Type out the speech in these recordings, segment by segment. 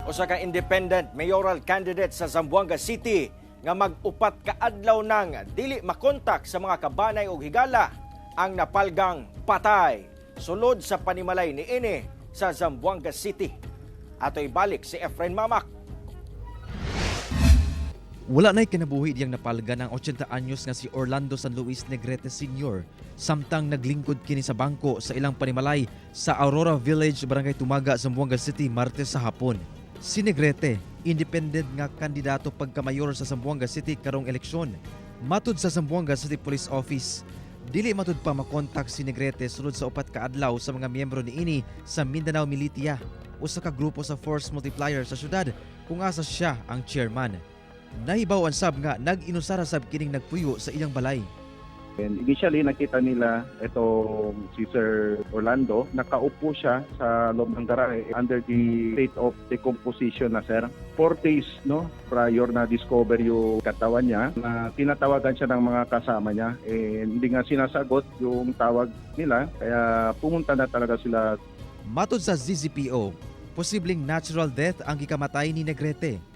Usa ka independent mayoral candidate sa Zamboanga City nga mag-upat ka adlaw nang dili makontak sa mga kabanay og higala ang napalgang patay sulod sa panimalay niini sa Zamboanga City. Ato ibalik si Efren Mamak. Wala na'y kinabuhi diyang napalga ng 80 anyos nga si Orlando San Luis Negrete Sr. samtang naglingkod kini sa bangko sa ilang panimalay sa Aurora Village, Barangay Tumaga, Zamboanga City, Martes sa hapon. Si Negrete, independent nga kandidato pagkamayor sa Zamboanga City karong eleksyon. Matud sa Zamboanga City Police Office, dili matud pa makontak si Negrete sulod sa upat ka adlaw sa mga miyembro niini sa Mindanao Militia, usa ka grupo sa force multiplier sa syudad kung asa siya ang chairman. Nahibaw-an sab nga nag-inusara sab kining nagpuyo sa iyang balay. And initially, nakita nila itong si Sir Orlando, nakaupo siya sa loob ng garahe under the state of decomposition na, sir. 4 days, no, prior na discover yung katawan niya, na tinatawagan siya ng mga kasama niya. Eh, hindi nga sinasagot yung tawag nila, kaya pumunta na talaga sila. Matod sa ZCPO, posibleng natural death ang gikamatay ni Negrete.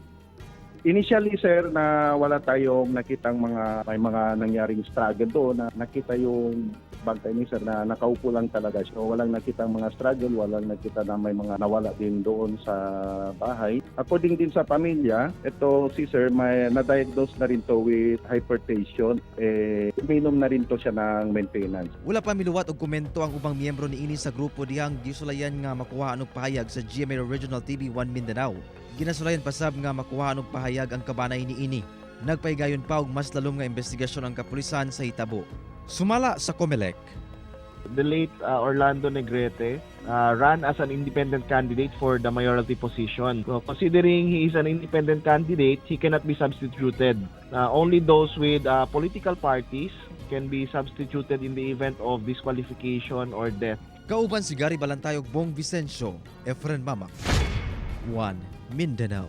Initially, sir, na wala tayong nakitang mga may mga nangyaring struggle doon, na nakita yung bantay ni sir na nakaupo lang talaga siya. Walang nakitang mga struggle, walang nakita na may mga nawala din doon sa bahay. According din sa pamilya, ito si sir may na-diagnose na rin to with hypertension. Eh, uminom na rin to siya ng maintenance. Wala pa miluwat og komento ang ubang miyembro niini sa grupo dihang gisulayan nga makuha og pahayag sa GMA Regional TV 1 Mindanao. Ginasulayan pa sab nga makuha og pahayag ang kabanay niini. Nagpahigayon pa og mas lalom nga investigasyon ang kapulisan sa hitabo. Sumala sa COMELEC, The late Orlando Negrete ran as an independent candidate for the mayoralty position. So, considering he is an independent candidate, he cannot be substituted. Only those with political parties can be substituted in the event of disqualification or death. Kauban si Gary Balantay ug Bong Vicencio, Efren Mamak. 1 Mindanao.